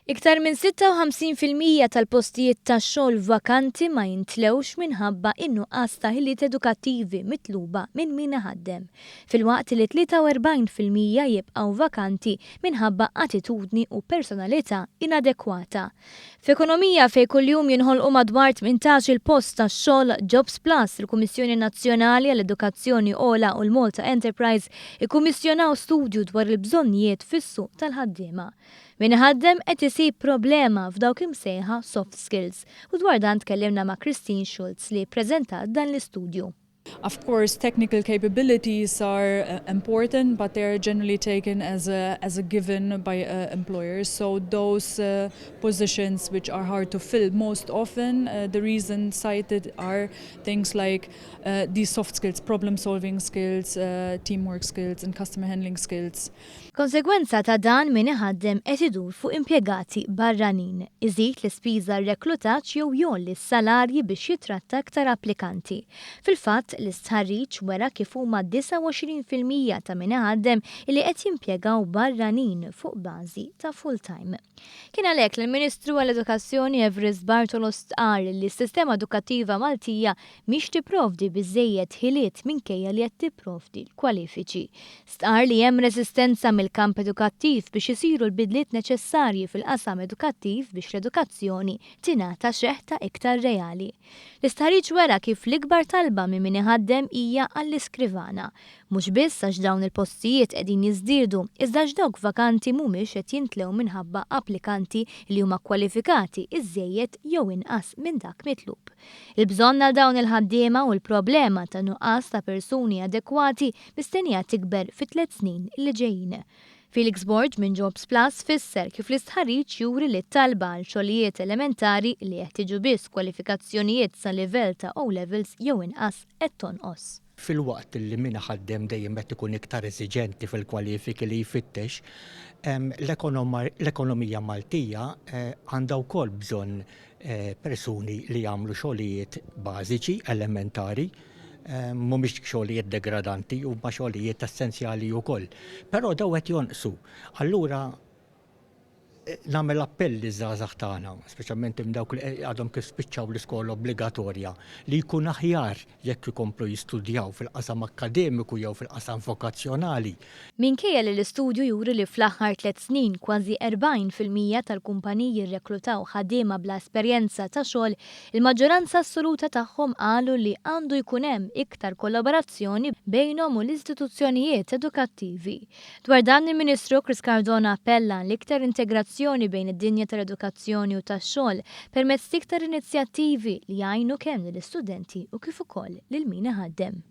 Iktar minn 56% tal-postijiet tax-xogħol vakanti ma jintlewx minħabba in-nuqqas ta' ħiliet edukattivi mitluba minn min iħaddem, filwaqt li 43% jibqgħu vakanti minħabba attitudni u personalità inadekwata. F'ekonomija fejn kuljum jinħolqu madwar 18-il post tax-xogħol, Jobs Plus, il-Kummissjoni Nazzjonali għall-Edukazzjoni Ogħla u l-Malta Enterprise ikkummissjonaw studju dwar il-bżonnijiet fis-suq tal-ħaddiema. Min iħaddem qed isib problema f'dawk imsejħa soft skills u dwar dan tkellimna ma' Christine Schulz li ppreżentat dan l-istudju. Of course, technical capabilities are important, but they are generally taken as a given by employers. So those positions which are hard to fill most often, the reasons cited are things like these soft skills, problem-solving skills, teamwork skills, and customer handling skills. Konsegwenza ta' dan, min iħaddem qed idur fuq impjegati barranin, iżid l-ispiża reklutaġġ jew jgħolli s-salarji biex jitratta aktar applikanti. Fil-fatt, l-istħarriġ wera kif huma 29% ta' min iħaddem li qed jimpjegaw barranin fuq bażi ta' full-time. Kien għalhekk li l-Ministru għall-Edukazzjoni Evarist Bartolo stqar li s-sistema edukattiva Maltija mhix tipprovdi biżejjed ħiliet minkejja li qed tipprovdi l-kwalifiċi. Stqar li hemm resistenza mill-kamp edukattiv biex isiru l-bidliet neċessarji fil-qasam edukattiv biex l-edukazzjoni tingħata xeħta iktar reali. L-istħarriġ wera kif l-ikbar talba minn min iħaddem hija għall-iskrivana. Mhux biss għax dawn il-postijiet qegħdin jiżdiedu, iżda għax dawk vakanti mhumiex qed jintlew minħabba applikanti li huma kwalifikati iżejjed jew inqas minn dak mitlub. Il-bżonn għal dawn il-ħaddiema u l-problema ta' nuqqas ta' persuni adekwati mistennija tikber fit-3 snin li ġejjin. Felix Borg minn Jobs Plus fisser kif l-istħarriġ juri li talba għal xogħlijiet elementari li jeħtieġu biss kwalifikazzjonijiet sa livell ta' O-levels jew inqas qed tonqos. Filwaqt li min ħaddem dejjem qed ikun iktar eżiġenti fil-kwalifiki li jfittex, l-ekonomija Maltija għandha wkoll bżonn persuni li jagħmlu xogħlijiet bażiċi, elementari, mhumiex xogħlijiet degradanti, huma xogħlijiet essenzjali wkoll. Però daw qed jonqsu. Allura nagħmel appell liż-żgħażagħ tagħna, speċjalment minn dawk li għadhom kif spiċċaw l-iskola obbligatorja, li jkun aħjar jekk ikomplu jistudjaw fil-qasam akkademiku jew fil-qasam vokazzjonali. Minkejja li l-istudju juri li fl-aħħar 3 snin kważi 40% tal-kumpaniji rreklutaw ħaddiema bla esperjenza ta' xogħol, il-maġġoranza assoluta tagħhom qalu li għandu jkun hemm iktar kollaborazzjoni bejnhom u l-istituzzjonijiet edukattivi. Dwar dan, il-Ministru Chris Cardona appella l-iktar integrazzjoni bejn id-dinja tal-edukazzjoni u tax-xogħol permezz iktar inizjattivi li jgħinu kemm lill-istudenti u kif ukoll lil min iħaddem.